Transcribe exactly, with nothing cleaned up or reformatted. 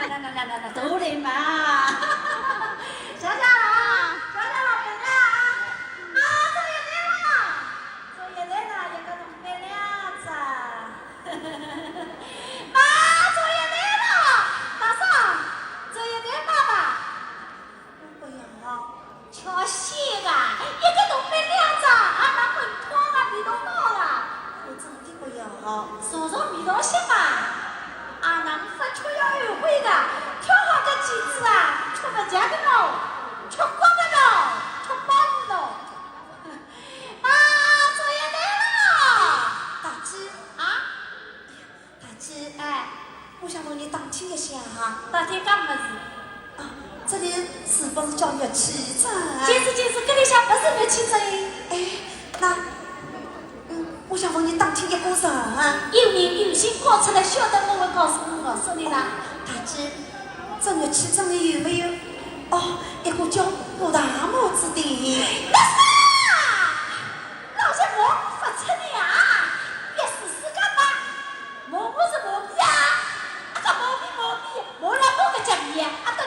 来来来来来，都来嘛！谢谢啦，谢谢啦，本来啊，啊，做月台了，做月台了，一个铜板两只。妈，做月台了，大嫂，做月台爸爸。 哎呀，吃香啊，一个铜板两只，啊，那滚烫啊，味道好啊。我真的不要。尝尝味道先嘛。啊，那发觉要后悔的，挑好个几次啊，吃不着的咯，吃光的咯，吃饱的咯。啊，做月台了。大姐。啊？ 大姐，哎，我想问你打听一下哈。打听啥物事？啊，这里是不是叫玉器镇啊？就是就是，搿里向勿是玉器镇。哎，那，嗯，我想问你打听一个人啊。有人有心讲出来，晓得我会告诉我，告诉你啦。大姐，这玉器镇里有没有？哦，一个叫我大拇指的。那啥？ 老实话勿出来啊，一时之间嘛，毛毛是毛笔啊，啊，搿毛笔毛笔，毛了毛个叫笔啊，啊，等